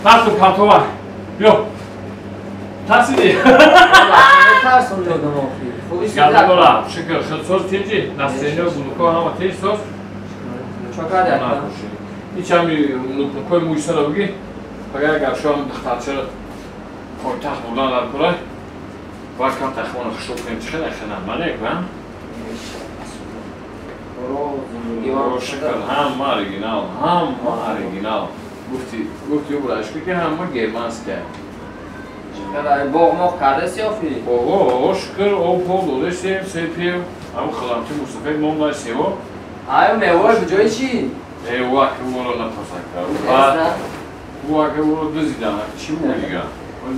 Тасу патова. Биё. Тарсидӣ? Тарсум додам охи. Хуби. Гапдора, шукр, худсоз тинҷи, настроение гулуко ҳама тинҷ соз. Чо карди ака? Ичами нукнукои мӯйсара буги. Агар гапшоам духтарчара пойтахт бурдан дар курай. Бояд кам тахмона хушрӯ кунем, чӣ хеле хеле манек, ва? Шукр, ҳама оригинал, ҳама оригинал. Гуфти, гуфти убрашки ки ҳама германская. Боғ моғ кардаси охи? Ого, шукр, об пол додесем, се пив, ам халамти мусафед мондай сево. Аю мевои буҷои чӣ? Э, ӯ аки ӯро напасака. Ӯ аки ӯро дузидан, чӣ бу дига?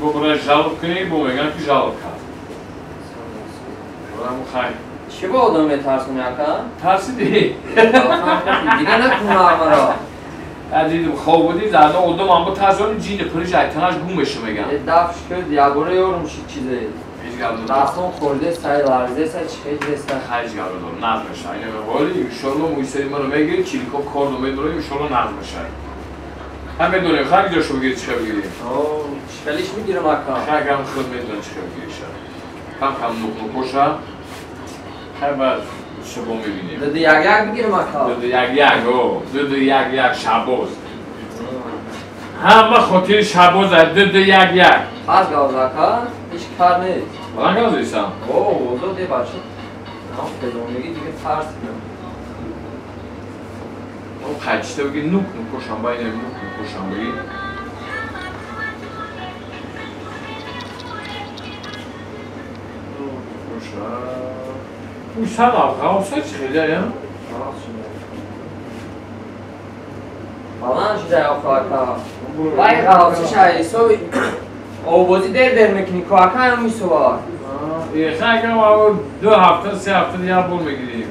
Бо барай жалоб кунӣ, бо меган ки жалоб кард. Ораму хай. Чӣ бо одам метарсони ака? Тарсидӣ? Дига накун амаро. Дидим хоб будӣ, заодно одам ам битарсони ҷини пуриш айтанаш гум меша меган. Дафш кӯд, ягора ёрум шид чизе. Ҳеҷ гап надорам. Дастон хӯрде сай, ларзе сай, чӣ хел деста. Ҳеҷ гап надорам, нағз меша. Ина ҳоли иншоалло мӯйсари маро мегирӣ, чиликоп кордо медорӣ, иншоалло нағз меша. Ҳам медонем, хай ҷошо бигирӣ, чӣ хел бигирӣ. О, чӣ хелиш мегирам ака? Хай гам худ медонӣ чӣ хел бигириша. Кам кам нукнукоша. Хай баъд шабо мебинем. Дуду як як бигирам ака? Дуду як як, о, дуду як як шабоз. Ҳама хотири шабоз ай дуду як як. Пас гавз ака, ҳеҷ кар нест. Баланд гавзисам? О, озод е бача. Нам федонигӣ дига тарсидам. О, қайчита биги нук нукошам, байнем нук нукошам биги. Нукоша. Уй сам ғавса чӣ хеле я? Баланд шуда охо ака. Вай ғавсиша ҳисоби обозӣ дер дер мекунӣ ко ака ҳам мисова. Э, хай гам 2 ҳафта, 3 ҳафта як бор мегирем.